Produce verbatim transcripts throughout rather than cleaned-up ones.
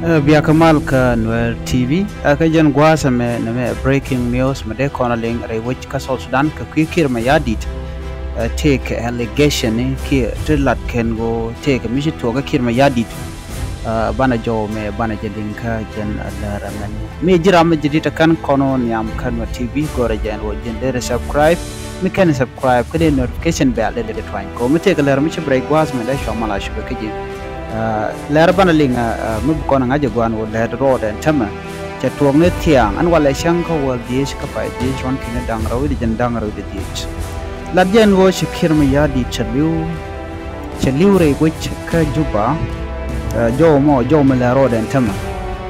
Ɛ, bia kɛ mal kä Nuer T V. Ɛ, kä jɛn gua̱a̱th ɛmɛ, nɛmɛ breaking news mi dee kɔn a liŋ rɛy wec kä South Sudan kɛ kui̱ Kiir Mayardit. Ɛ, tëëkɛ allegation ni kiɛ ti lat kɛn ɣöö tëëkɛ mi ci tuɔɔk kä Kiir Mayardit. Ɛ, banɛ jɔw mɛ banɛ jɛ liŋ kä jɛn a lär ɛmɛn. Mi ji̱ ram mi ji̱ di̱t ɛ kɛn kɔn ɣöö nhiam kä Nuer T V, go̱rɛ jɛn ɣöö ji̱n dee subscribe. Mi kɛn subscribe kä dee notification bell dee lɛ dee tuany. Kɛ ɣöö mi tëëkɛ lär mi ci break gua̱a̱th mɛ dee cua mal a cupɛ kä ji̱. Ɛ, lɛr banɛ liŋ, ɛ, ɛ, mi bi kɔn ŋa̱c ɛ gua̱n wä lɛr rɔɔdɛ ɛn tämɛ. Cɛ tuɔɔk ni thia̱a̱ŋ ɛn walɛ cäŋ kä wäl dhieec kä pay dhieec ruɔ̱n ki̱ni da̱ŋ rɛw i̱ di jɛn da̱ŋ rɛw i̱ di dhieec. Lat jɛn ɣöö ci Kiir Mayardit cɛ li̱w. Cɛ li̱w rɛy guic kä Juba. Ɛ, jɔw mɔ jɔw mi lɛr rɔɔdɛ ɛn tämɛ.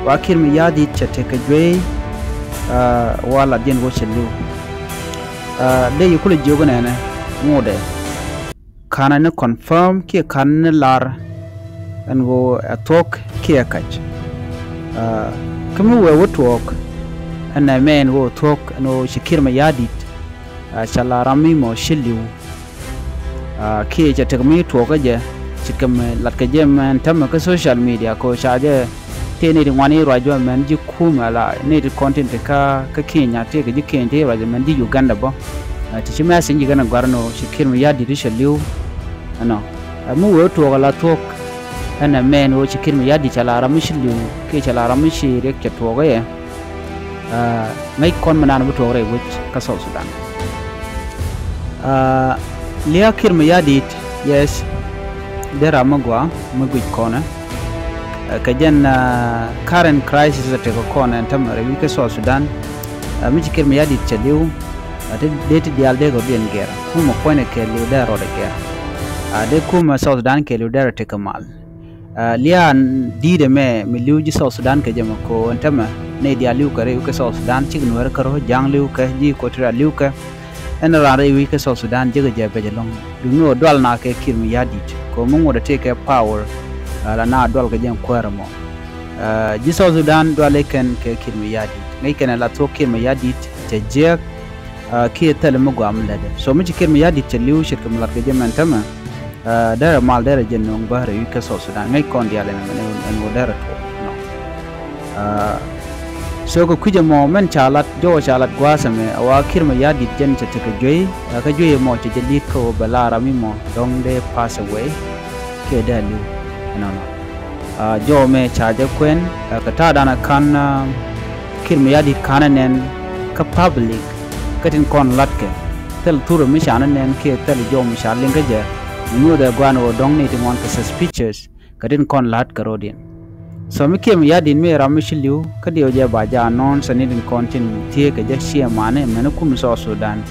Wa Kiir Mayardit cɛ tekɛ juey. Ɛ, wa lat jɛn ɣöö cɛ li̱w. Ɛ, dee yi kulɛ jiök nɛnɛ ŋotdɛ. Ka̱n ni confirm kiɛ ka̱n ni lar ɛn ɣöö ɛ thuɔ̱k kiɛ kac. Ɛ, kä mi wee wä tuɔɔk ɛn ɛ mɛ ɛn ɣöö thuɔ̱k ɛn ɣöö ci Kiir Mayardit, ɛ, cɛ la ram mi mɔ ci li̱w. Ɛ, kiɛ cɛ tek mi tuɔɔk kä jɛ ci kɛ mi lat kɛ jɛ mɛn tämɛ kä social media kɛ ɣöö ca jɛ tëë nɛy ti ŋuan i̱ ruac juɔ̱ɔ̱r mɛn ji̱ kumɛ la nɛy ti kɔn tin te kä, kä Kenya tëë kɛ ji̱ Kenya tëë ruac mɛn ji̱ Uganda bä. Ɛ, ti ci message ji̱ kɛn ɛ gua̱r ɛn ɣöö ci Kiir Mayardit cɛ li̱w. Ɛnɔ. Ɛ, mi wee tuɔɔk ala thuɔ̱k. Ɛn ɛ mɛn ɣöö ci Kiir Mayardit cɛ la ram mi ci li̱w kiɛ cɛ la ram mi ci riɛk cɛ tuɔɔk ɛ. Ɛ, ŋäc kɔn mi naan bi tuɔɔk rɛy wec kä South Sudan. Ɛ, lia̱a̱ Kiir Mayardit, yes, dee ram mi gɔaa mi guic kɔnɛ. Ɛ, kɛ jɛn, ɛ, current crisis ɛ tekɛ kɔnɛ ɛn tämɛ rɛy wi̱c kä South Sudan. Ɛ, mi ci Kiir Mayardit cɛ li̱w. Ɛ, dee ti diaal dee kɛ rɔ̱diɛn gɛr. Kumɛ kuɔ̱nɛ kɛɛliw dee rɔɔdɛ gɛr. Ɛ, dee kumɛ South Sudan kɛɛliw dee rɔ tekɛ mal. Ɛ, lia̱a̱ di̱i̱t ɛmɛ mi li̱w ji̱ South Sudan kɛ jɛ mɛ ko̱o̱n tämɛ nɛy diaal li̱w kɛ rɛy wi̱c kä South Sudan, cik Nuäärä kärɔ̱, Ja̱a̱ŋ li̱w kɛ, ji̱ Equatoria li̱w kɛ. Ɛn raan rɛy wi̱c kä South Sudan jekɛ jɛ bɛc ɛlɔ̱ŋ. Duŋni ɣöö dual na kɛ Kiir Mayardit kɛ ɣöö mi ŋot ɛ tëëkɛ power. Ɛ, la na dual kɛ jɛ ɛn kuäärä mɔ. Ɛ, ji̱ South Sudan dual ɛ kɛn kɛ Kiir Mayardit. Ŋäc kɛn ɛ la thuɔ̱k Kiir Mayardit cɛ jiääk. Ɛ, kiɛ thilɛ mi gɔaa mi lätdɛ. So mi ci Kiir Mayardit cɛ li̱w ce̱tkɛ mi lat kɛ jɛ mɛn tämɛ. Ɛ, derɛ mal derɛ jɛ nööŋ bä rɛy wi̱c kä South Sudan. Ŋäc kɔn diaal ɛn ɛn ɛn ɣöö derɛ tuɔɔk nɔ. Ɛ, so kɛ kui̱c ɛmɔ mɛn ca lat jɔwä ca lat gua̱a̱th ɛmɛ ɛ wa Kiir Mayardit jɛn cɛ tekɛ juey. Ɛ, kä juey ɛmɔ cɛ jɛ li̱t kä ɣöö bɛ la ram mi mɔ dɔ̱ŋ dee pass away. Kiɛ dee li̱w ɛnɔnɔ. Ɛ, jɔwä mɛ ca jɛ kuɛn, ɛ, kɛ ta̱a̱dan ɛ ka̱n, ɛ, Kiir Mayardit ka̱n ɛ nɛn kä public. Kä tin kɔn la̱tkɛ thil thurɛ mi ca ni nɛn kiɛ thil jɔw mi ca liŋ kä jɛ. Mi nyuuth ɛ gua̱a̱n ɣöö dɔ̱ŋ ni ti ŋuan kɛ suspicious. Kä tin kɔn la̱t kɛ ro̱diɛn. So mi Kiir Mayardit mi ram mi ci li̱w kä diɛw jɛ ba jaa nɔ̱ɔ̱n sɛ ni tin kɔn tin thieek kɛ jɛ ciɛ mani mɛn kum South Sudan.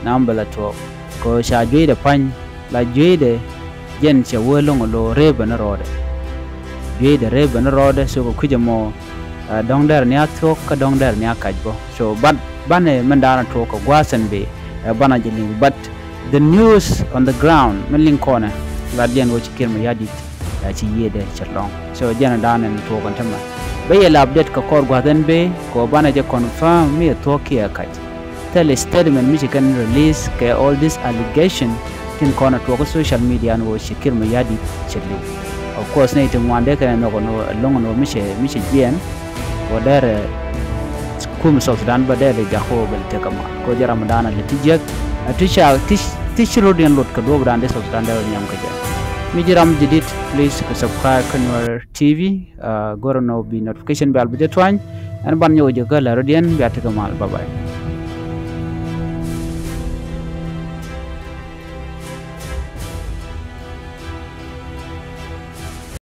Nam bɛ la tuɔɔk kɛ ɣöö ca jueydɛ pa̱ny la jueydɛ jɛn cɛ wee lo̱ŋ ɛ lo̱o̱ reep bɛ ni rɔɔdɛ. Jueydɛ reep bɛ ni rɔɔdɛ so kɛ kui̱c ɛmɔ. Ɛ, dɔ̱ŋ dɛr ni a thuɔ̱k kä dɔ̱ŋ dɛr ni a kac bä. So but banɛ mɛn daanɛ tuɔɔk kɛ gua̱a̱th ɛn bee, ɛ, banɛ jɛ liŋ. But the news on the ground mi liŋ kɔnɛ lat jɛn wä ci Kiir Mayardit, ɛ, ci yiëëdɛ cɛ lɔ̱ŋ. So jɛn daanɛ ni tuɔɔk ɛn tämɛ. Bä yɛ la update kɛ kɔr gua̱a̱th ɛn bee kɛ banɛ jɛ confirm mi ɛ thuɔ̱k kiɛ kac. Thil statement mi ci kɛn release kɛ all this allegation tin kɔn a tuɔɔk kä social media ni wä ci Kiir Mayardit cɛ li̱w. Of course nɛy ti ŋuan dee kɛn ɛ nhɔk ɛn ɣöö ɛlɔ̱ŋ ɛn ɣöö mi cɛ mi cɛ jiɛɛn. Wä dɛrɛ kum South Sudan bä dɛrɛ jak kɛ wä bɛ tekɛ mal kɛ wä jɛ ram dan a lɛ ti jiäk. Ɛ ti ca ti ti ci ro̱diɛn lot kɛ duɔ̱ɔ̱pdan dee South Sudan dɛrɛ nhiam kɛ jɛ. Mi ji̱ ram ji̱ dit please kɛ subscribe kä Nuer T V. Go̱rɛ nɔ bi notification bell bi jɛ tuany. Ɛn ban nyɔk jɛ kä lɛ ro̱diɛn bia tekɛ mal. Bye bye.